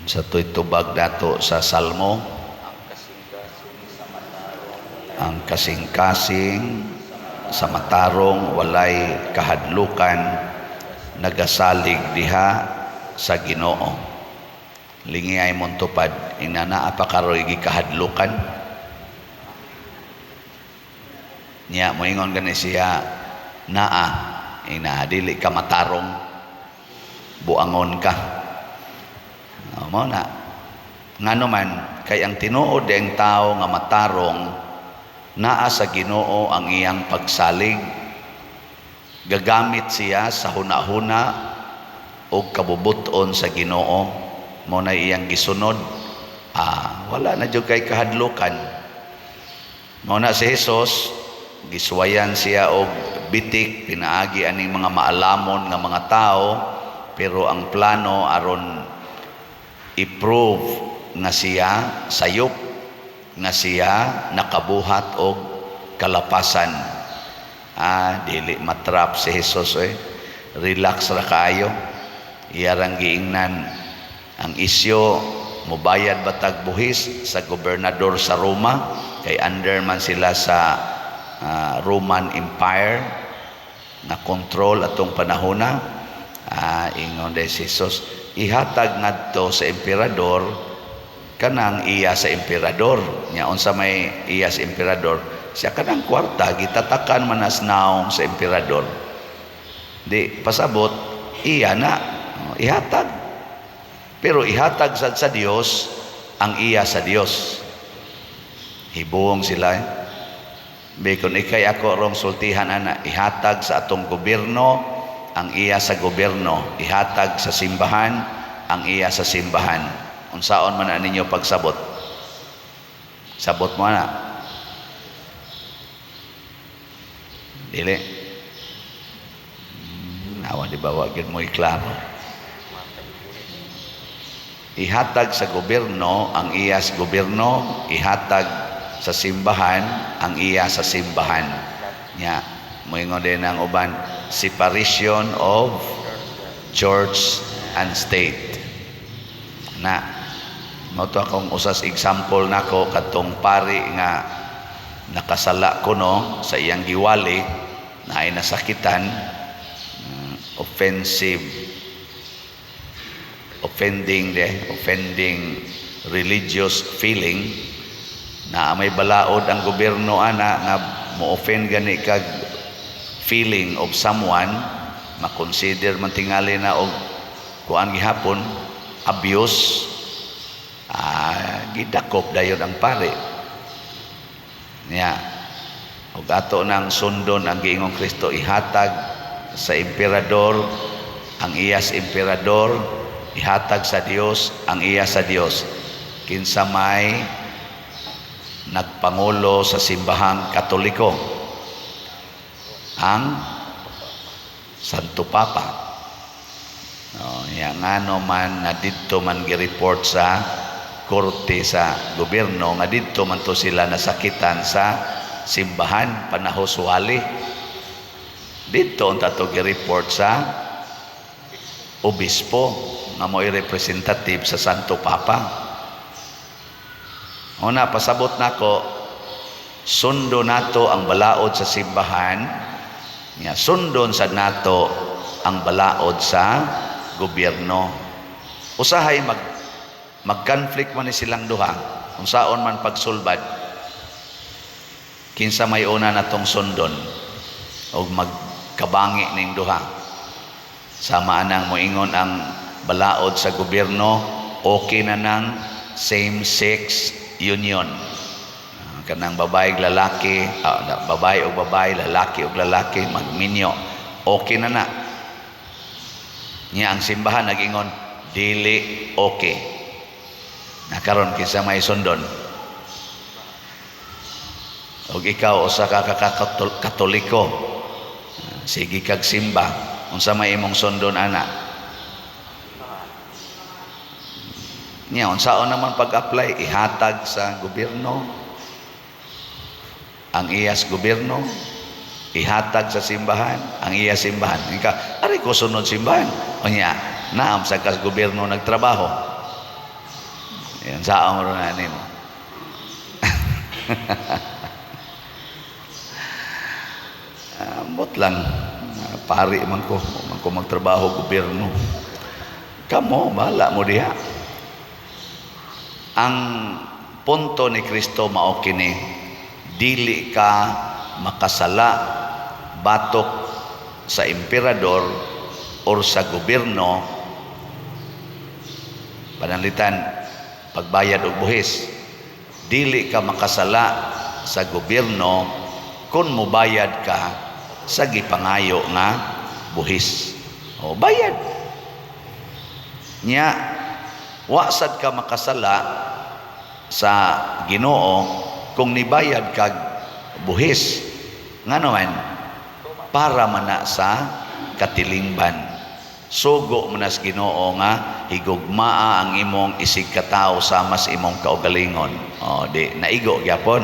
Sa to'y tubag nato sa Salmo? Ang kasing-kasing sa matarong walay kahadlukan, nagasalig diha sa Ginoo. Lingi ay mong tupad, ingna naa pa karoy gikahadlukan. Niya moingon gani siya naa, ingna dili ka matarong, buangon ka. O, mao na. Ngano man kay ang tinuod ang tao nga matarong, naa sa Ginoo ang iyang pagsalig. Gagamit siya sa hunahuna og kabubuton sa Ginoo, mo na iyang gisunod. Wala na jud kay kahadlukan. Mao na si Jesus gisuwayan siya og bitik pinaagi aning mga maalamon nga mga tao, pero ang plano aron i-prove nga siya sayop, nga siya nakabuhat og kalapasan. Dili matrap si Jesus eh. Relax ra kaayo. Iya rang giingnan ang isyo, mobayad ba tag buhis sa gobernador sa Roma, kay under man sila sa Roman Empire nga control atong panahona. Ingon day si Jesus, ihatag ngadto sa emperador kanang iya sa emperador. Nya unsa may iya sa emperador? Siya kanang kwarta gitatakan man as naong sa emperador. Di pasabot iya na ihatag. Pero ihatag sad sa Dios ang iya sa Dios. Hibuong sila eh. Bikon ikay ako rong sultihan ana, ihatag sa atong gobyerno ang iya sa gobyerno, ihatag sa simbahan ang iya sa simbahan. Unsaon man na ninyo pagsabot? Sabot mo na. Dili. Nawa di ba wa gyud mo'y klaro. Ihatag sa gobyerno ang iya sa gobyerno, ihatag sa simbahan ang iya sa simbahan. Nya, moingon din ang uban, separation of church and state. Na mao to akong usas example nako kadtong pari nga nakasala kuno sa iyang giwali na ay nasakitan, offensive, offending de, offending religious feeling, na may balaod ang gobyerno ana nga mo-offend gani kag feeling of someone, makonsider man tingali na og kuan gihapon, abuse. Gidakop dayon ang pare niya. Ug ato nang sundon ang giingong Kristo, ihatag sa emperador ang iya sa emperador, ihatag sa Dios ang iya sa Dios. Kinsa may nagpangulo sa simbahang Katoliko? Ang Santo Papa. No, ya ngano man nga didto man gi-report sa korte sa gobyerno nga didto man to sila nasakitan sa simbahan panahos wali. Didto unta to gi-report sa obispo nga mo'y representative sa Santo Papa. Una, pasabot nako, sundo nato ang balaod sa simbahan, nya sundon sa nato ang balaod sa gobyerno. Usahay mag-conflict man ni silang duha, unsaon man pagsulbad, kinsa may una natong sundon og magkabangi ning duha? Sama anang moingon ang balaod sa gobyerno, okay na nang same-sex union. Kanang babae ug lalaki, babae og babae, lalaki og lalaki magminyo. Okay na na. Nya ang simbahan nagingon dili okay. Nakaron kinsa may sundon? Og ikaw usa ka Katoliko, sige kag simba, unsa may imong sundon ana? Nya unsaon naman pag-apply? Ihatag sa gobyerno ang iyas gobyerno, ihatag sa simbahan ang iya simbahan. Ika, ari ko sunod simbahan. Unya, naam sa kas gobyerno nagtrabaho. Yan sa amo na nimo. Ambot lang, pari man ko magtrabaho gobyerno. Kamo bahala mo diha. Ang punto ni Kristo mao kini, dili ka makasala batok sa emperador or sa gobyerno, pananglitan pagbayad og buhis. Dili ka makasala sa gobyerno kung mobayad ka sa gipangayo nga buhis. O bayad nya, wa sad ka makasala sa Ginoo kung nibayad kag buhis. Ngano man? Para man na sa katilingban. Sugo man na sa Ginoo nga higugmaa ang imong isig katawo sama sa imong kaugalingon. O di naigo gyapon.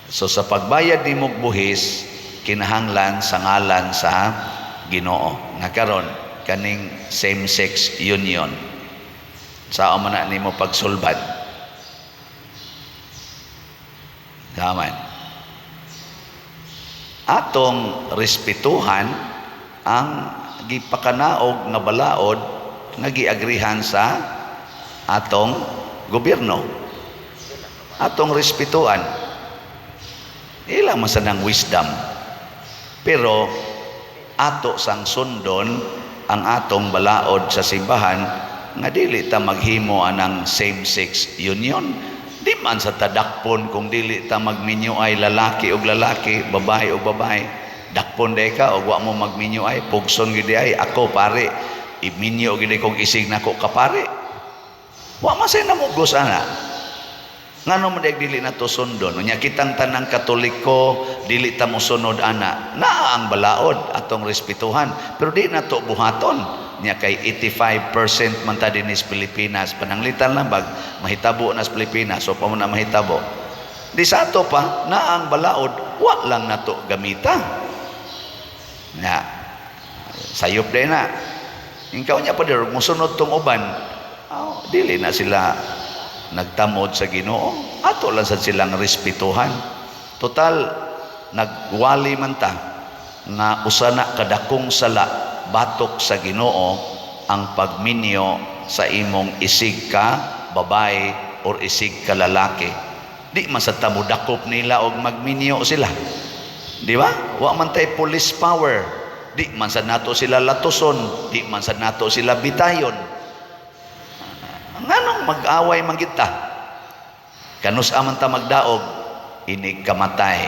So sa pagbayad nimog buhis, kinahanglan sa ngalan sa Ginoo. Nga karon kaning same-sex union, sao man na nimo pagsulbad? Taman. Atong respetuhan ang gipakanaog nga balaod nga giagrihan sa atong gobyerno. Atong respetuhan. Ilang man sa nang wisdom. Pero ato sang sundon ang atong balaod sa simbahan nga dili ta maghimo anang same-sex union. Di man sa tadakpon kung dili ta magminyo ay lalaki og lalaki, babae og babae. Dakpon day ka og wa mo magminyo ay pugson gid ay ako pare. Iminyo gid kog isig nako ka pare. Wa man say namugos ana. Ngano man day dili nato sundon? Unya kitang tanang Katoliko dili ta mosunod ana. Naa ang balaod, atong respetuhan, pero di nato buhaton. Nya kay 85% man ta dinhi sa Pilipinas, pananglitan lang bag mahitabo na sa Pilipinas, so pa mo na mahitabo. Di sa ato pa naa ang balaod, wa lang nato gamita. Nya sayop day na. Ikaw nya pa dir mosunod tong uban. Oh, dili na sila nagtamod sa Ginoo. Ato lang sad silang respetuhan. Total nagwali man ta nga usa na kadakong sala batok sa Ginoo ang pagminyo sa imong isig ka babae or isig ka lalaki. Di man sa ta modakop nila og magminyo sila. Di ba? Wa man tay police power. Di man sa nato sila latuson, di man sa nato sila bitayon. Nganong mag-away man kita? Kanus man ta magdaog, inig kamatay.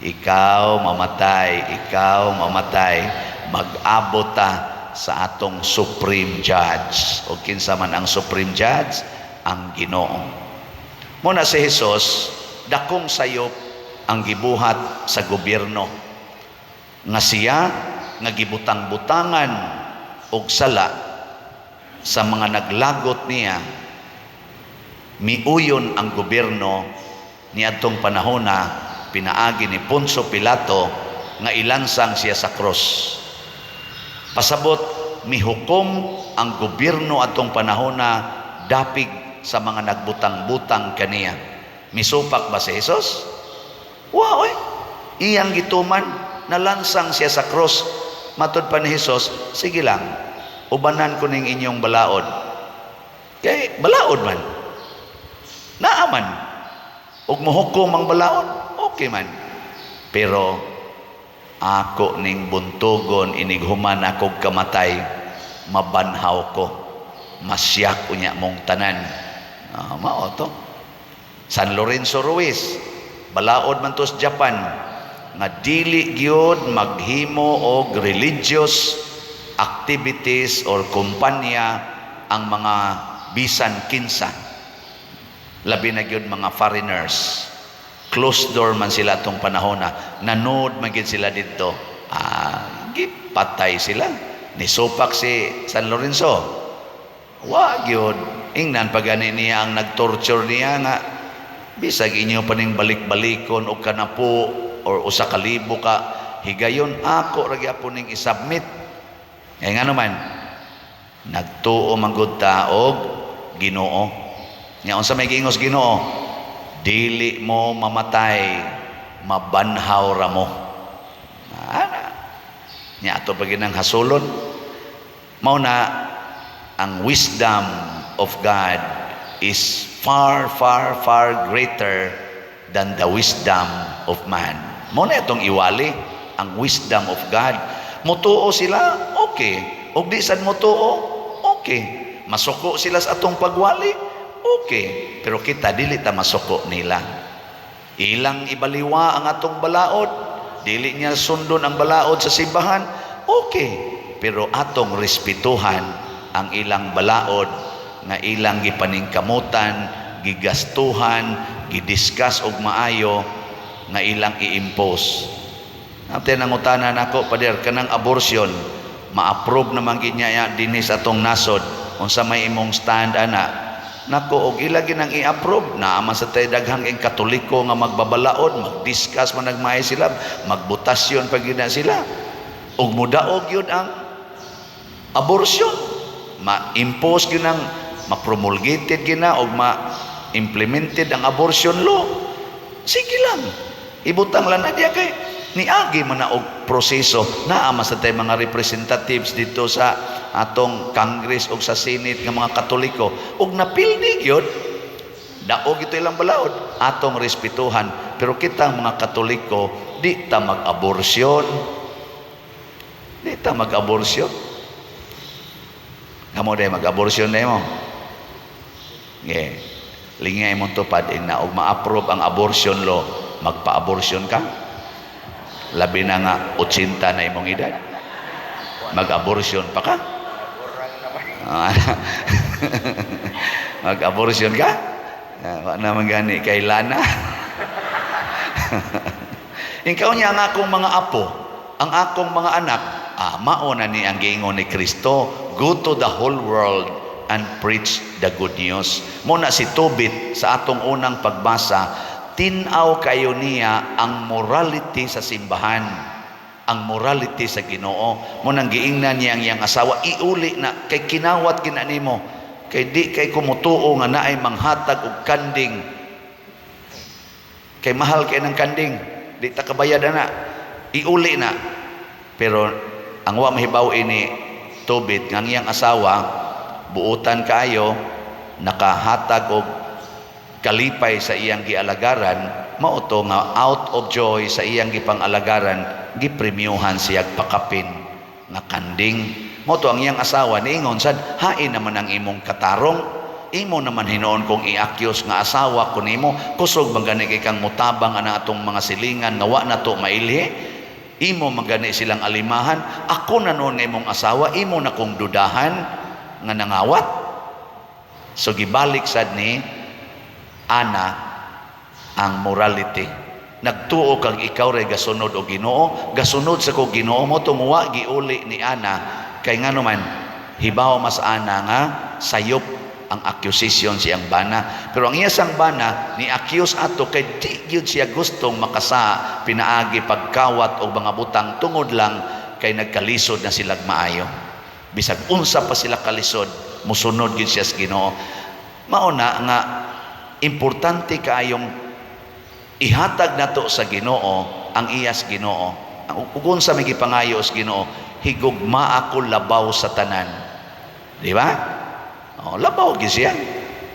Ikaw mamatay, ikaw mamatay, mag-abot ta sa atong supreme judge. O kinsa man ang supreme judge? Ang Ginoo. Muna si Jesus, dakong sayop ang gibuhat sa gobyerno nga siya nga gibutang-butangan og sala sa mga naglagot niya. Miuyon ang gobyerno niadtong panahona pinaagi ni Poncio Pilato nga ilansang siya sa cross. Pasabot mihukom ang gobyerno atong panahona dapig sa mga nagbutang-butang kaniya. Misupak ba si Jesus? Wa oy. Iyang gituman, nalansang siya sa cross. Matod pa ni Jesus, sige lang, ubanan ko ning inyong balaod. Kay balaod man. Naa man. Ug mohukom ang balaod, okay man. Pero ako ning buntugon inig human akog kamatay, mabanhaw ko. Masyak unya mong tanan. Mao to. San Lorenzo Ruiz, balaod man to sa Japan nga dili gyud maghimo og religious activities or kumpanya ang mga bisan kinsa, labi na gyud mga foreigners. Closed door man sila tong panahon na nanood man gyud sila didto. Gipatay sila. Nisupak si San Lorenzo? Wa gyud. Ingnan pa gani niya ang nagtorture niya nga bisag inyo pa ning balik-balikon og kanapo or usa ka libo ka higayon, ako ra gyapon ning isubmit. Kay ngano man Nagtuo man gud ta og Ginoo. Nya unsa may giingos Ginoo? Dili mo mamatay, mabanhaw ra mo. Ah, nya ato pa ginang hasulon. Mao na ang wisdom of God is far, far, far greater than the wisdom of man. Mao na itong iwali, ang wisdom of God. Mutuo sila, okay. Og di sad mutuo, okay. Masuko sila sa atong pagwali, okay. Pero kita dili ta masuko nila. Ilang ibaliwa ang atong balaod, dili niya sundon ang balaod sa simbahan, okay. Pero atong respetuhan ang ilang balaod nga ilang gipaningkamutan, gigastuhan, gidiscuss og maayo nga ilang i-impose. Ate, nangutana nako, "Pader, kanang abortion, ma-approve naman gid niya dinhi sa atong nasod. Unsa may imong stand ana?" Nako, og ila ginang i-approve, naa man sa tay daghang ing Katoliko nga magbabalaod, mag-discuss man nagmaay sila, magbotasyon pa gid na sila. Og mudaog yun ang abortion. Ma-impose gyud ang ma-promulgated gyud na og ma-implemented ang abortion law. Sige lang. Ibutang lang na diya kay niagi man na og proseso. Naa man sa tay mga representatives dito sa atong Congress og sa Senate nga mga Katoliko og napildi gyud, daog ito ilang balaod, atong respetuhan. Pero kita mga Katoliko, di ta mag-aborsyon, di ta mag-aborsyon. Kamo day, mag-aborsyon na mo? Yeah. Lingay imong tupad na og ma-approve ang abortion law, magpa-abortion ka? Labi na nga 80 na imong edad. Mag-abortion pa ka? Ah, mag-abortion ka? Ah, wa naman gani kay Lana. Ikaw niya ang akong mga apo, ang akong mga anak, mao na ni ang giingon ni Kristo, "Go to the whole world and preach the good news." Mao na si Tobit sa atong unang pagbasa, tin-aw kayo niya ang morality sa simbahan, ang morality sa Ginoo. Mao nang giingnan niya ang iyang asawa, "Iuli na kay kinawat gina nimo. Kay di kay kumutuo nga naay manghatag og kanding. Kay mahal kay ng kanding, di ta kabayad ana. Iuli na." Pero ang wa mahibaw ini Tobit nga ang iyang asawa buutan kaayo, nakahatag og kalipay sa iyang gialagaran. Mao to nga out of joy sa iyang gipang-alagaran, gipremyuhan siya pakapin nga kanding. Mao to ang iyang asawa niingon sad, "Hain naman ang imong katarong. Imo naman hinuon kong i-accuse nga asawa ko nimo. Kusog man gani kay kang mutabang ana atong mga silingan nga wa na to mailhi. Imo man gani silang alimahan. Ako na noon nga imong asawa, imo na kong dudahan nga nangawat." So gibalik sad ni Ana ang morality. Nagtuo kag ikaw ray gasunod og Ginoo, gasunod sa ko Ginoo mo tumuwa. Giuli ni Ana kay ngano man hibaw mas Ana nga sayop ang accusation siyang bana. Pero ang iya sang bana ni accuse ato kay di gyud siya gustong makasa pinaagi pagkawat og mga butang tungod lang kay nagkalisod na silag maayo. Bisag unsa pa sila kalisod, musunod gyud siya sa Ginoo. Mao na nga importante kaayong ihatag nato sa Ginoo ang iyas Ginoo. Ug unsa may gipangayo sa Ginoo? "Higugma ako labaw sa tanan." Di ba? Oh, labaw gyud siya.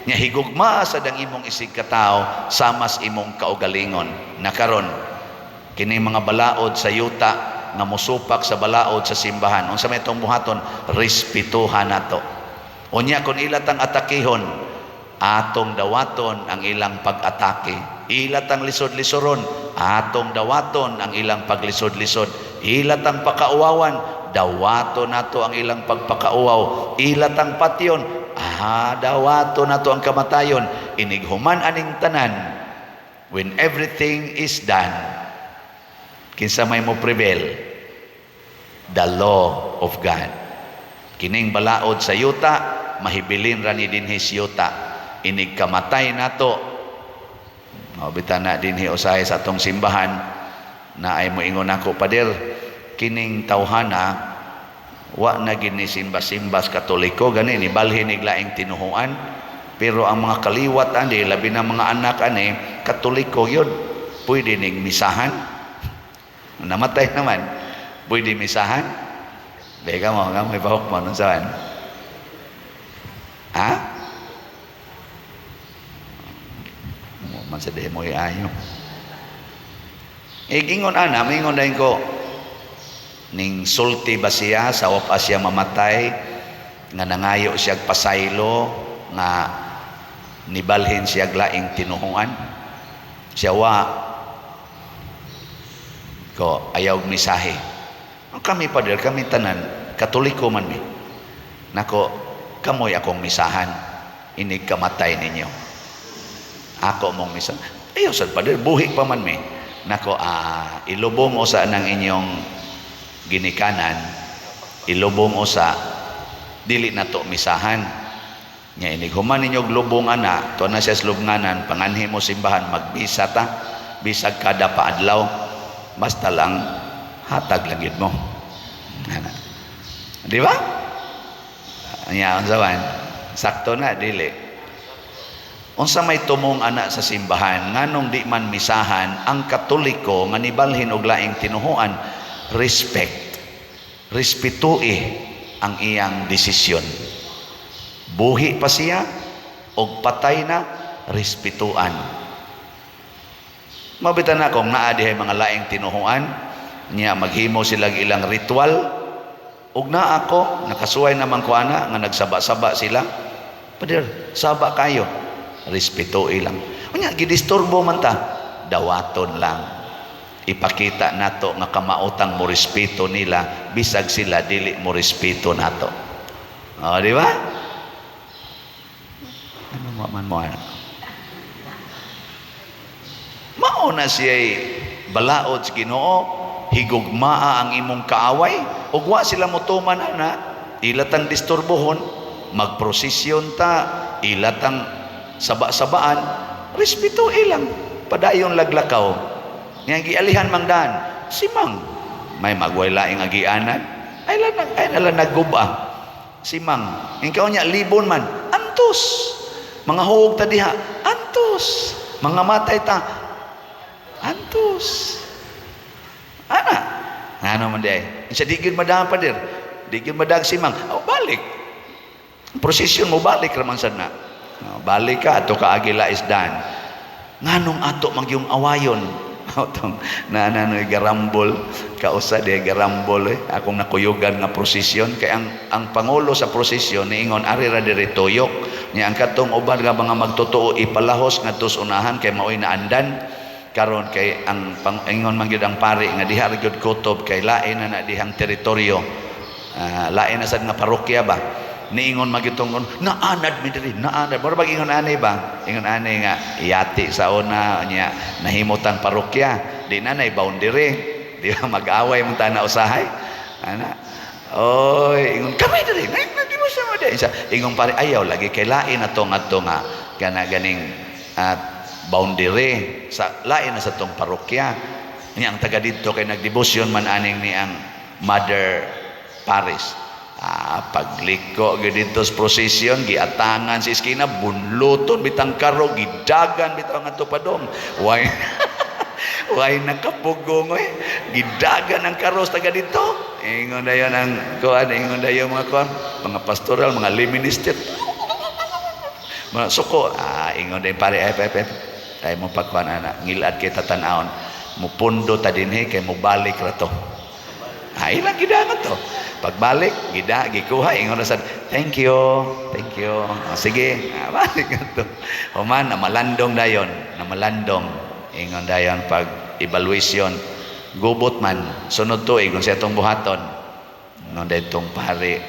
Nya higugma sa dang imong isig katawo samas imong kaugalingon. Nakaron kini mga balaod sa yuta nga musupak sa balaod sa simbahan, unsa may itong buhaton? Respetuhan nato. Unya kon ila tang atakihon, atong dawaton ang ilang pag-atake. Ila tang lisod-lisoron, atong dawaton ang ilang paglisod-lisod. Ila tang pakauwawan, dawaton nato ang ilang pagpakauwaw. Ila tang patyon, dawaton nato ang kamatayon. Inighuman aning tanan, when everything is done, kinsa may mo prevail? The law of God. Kining balaod sa yuta, mahibilin ra ni dinhi sa yuta. Inig kamatay nato, o bitan na dinhi usahay sa atong simbahan na ay moingon ako, "Pader, kining tawhana Wa na gini simba-simba sa Katoliko, gani ni balhin ig laing tinuhuan. Pero ang mga kaliwat ani, labi na mga anak ani, Katoliko yun. Pwede ning misahan. Namatay naman. Pwede misahan. Bega mo, nga may bahok mo, nung saan? Ha? Man sa demo ayo. Eh, gingon ana, mingon dahin ko, ning sulti ba siya sa wapa siya mamatay nga nangayo siya pasaylo nga nibalhin siya laing tinuhuan siya, wa ko ayaw misahe. Ang kami, pader, kami tanan Katoliko man mi. Nako, kamoy akong misahan inig kamatay ninyo, ako mong misa. Ayaw sad, pader, buhi pa man mi. Nako, ilubong usa ng inyong ginikanan, ilubong usa, dili na to misahan. Nya inig human ninyo lubong ana, to na siya sa lubnganan, panganhi mo simbahan, magbisa ta bisag kada paadlaw, basta lang hatag lang gid mo ana. Di ba nya, unsa man sakto na dili? Unsa may tumong ana sa simbahan, nganong di man misahan ang Katoliko nga nibalhin og laing tinuhuan? Respect, respetui ang iyang desisyon. Buhi pa siya og patay na, respetuan. Mabita na kung naa dihay mga laing tinuhuan niya, maghimo sila ilang ritual ug naa ako nakasuway naman ko ana nga nagsaba-saba sila. Pader, saba kayo, respetui lang. Unya gidisturbo man ta, dawaton lang. Ipakita nato nga kamaotang mo respeto nila bisag sila dili mo respeto nato. O, di ba? Ano mo man mo ana? Mao na siya balaod sa Ginoo, higugmaa ang imong kaaway ug wa sila motuman ana, ilatang disturbohon, magprosesyon ta, ilatang saba-sabaan, respeto ilang padayon laglakaw. Nga gialihan mang daan si mang may magway laing agianan, ay lang ay nala nagguba si mang. Ikaw niya libon man, antos mga huog ta diha, antos mga matay ta, antos ana. Ngano man di ay sa di gyud madaang, pader, di gyud madaag si mang. Oh, balik prosesyon mo, balik raman sad na. Oh, balik ka ato ka agila isdan. Nganong ato magyung awayon? Atong na nanoy garambol kausa di garambol eh. Akong nakuyugan nga prosesyon kay ang pangulo sa prosesyon niingon ari ra diri tuyok niya, ang katong uban nga mga magtotoo ipalahos ngadto sa unahan kay maoy naandan karon, kay ang pang, ingon man gyud ang pari nga diha ra gyud kutob kay lain na na dihang teritoryo, lain na sad nga parokya ba. Niingon magyutong naanad mi diri, naanad, mura bag ingon ani ba, ingon ani nga iyati sa una nya nahimutang parokya, di na nay boundary, di ba? Mag-away man ta na usahay ana. Oy, ingon kami diri, di mo siya mo sa ingon pare, ayaw lagi kay lain na to ngadto nga kana ganing boundary sa lain na sa tong parokya niya. Ang taga didto kay nagdebosyon man aning ni ang Mother Paris. Pagliko gyud didto sa prosesyon, giatangan sa iskina, bunluton bitang karo, gidagan bitaw ngadto padong. Way way nakapugong oy. Gidagan ang karos taga didto. Ingon dayon ang kuan, ingon dayon mga kuan, mga pastoral, mga lay minister. Mga suko, ingon dayon pare, ay, ay, ay, ay mo pagkuan ana, ngilad kay tatanawon. Mupundo ta dinhi kay mubalik ra to. Ilang gidangan to. Pagbalik, gida, gikuha, ingon na sad, "Thank you, thank you." Oh, sige, balik na to. Human, namalandong dayon, namalandong. Ingon dayon pag evaluation, gubot man, sunod tuig, kung siya itong buhaton. Ingon dayon tong pare,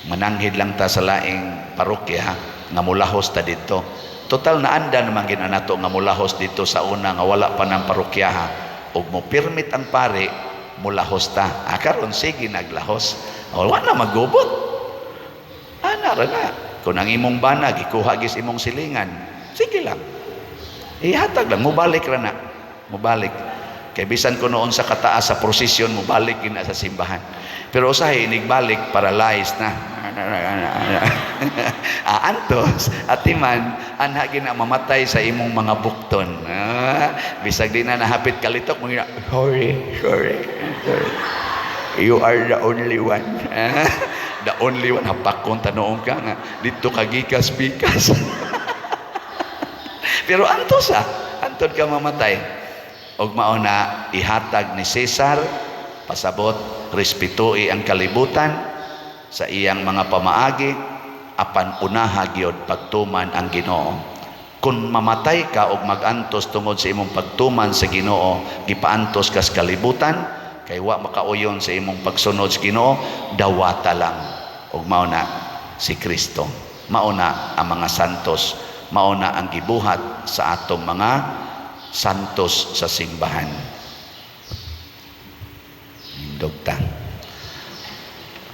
mananghid lang ta sa laing parokya, nga mulahos ta dito. Total naanda naman ginanato nga mulahos dito sa una nga wala pa ng parokya ha. Ug mo permit ang pare, mulahos ta. Karon sige naglahos. O, wala magubot. Ana ra na. Kung ang imong bana gikuha gis imong silingan, sige lang. Ihatag lang, mubalik ra na. Mubalik. Kay bisan kuno unsa kataas sa prosesyon, mo balik na sa simbahan. Pero usahay inigbalik, paralyzed na. Ah, antos atiman anha gina mamatay sa imong mga bukton. Ah, bisag di na nahapit kalitok mo, "Sorry, sorry, sorry. You are the only one." Ah, the only one, hapakon tanoong ka nga dito ka gikas pikas. Pero antos ah, antod ka mamatay. Og mao na ihatag ni Cesar, pasabot respetui ang kalibutan sa iyang mga pamaagi, apan unaha gyud pagtuman ang Ginoo. Kung mamatay ka og magantos tungod sa imong pagtuman sa Ginoo, gipaantos kas kalibutan kay wa makauyon sa imong pagsunod sa Ginoo, dawata lang. Og mao na si Kristo, mao na ang mga santos, mao na ang gibuhat sa atong mga santos sa simbahan. Dugta.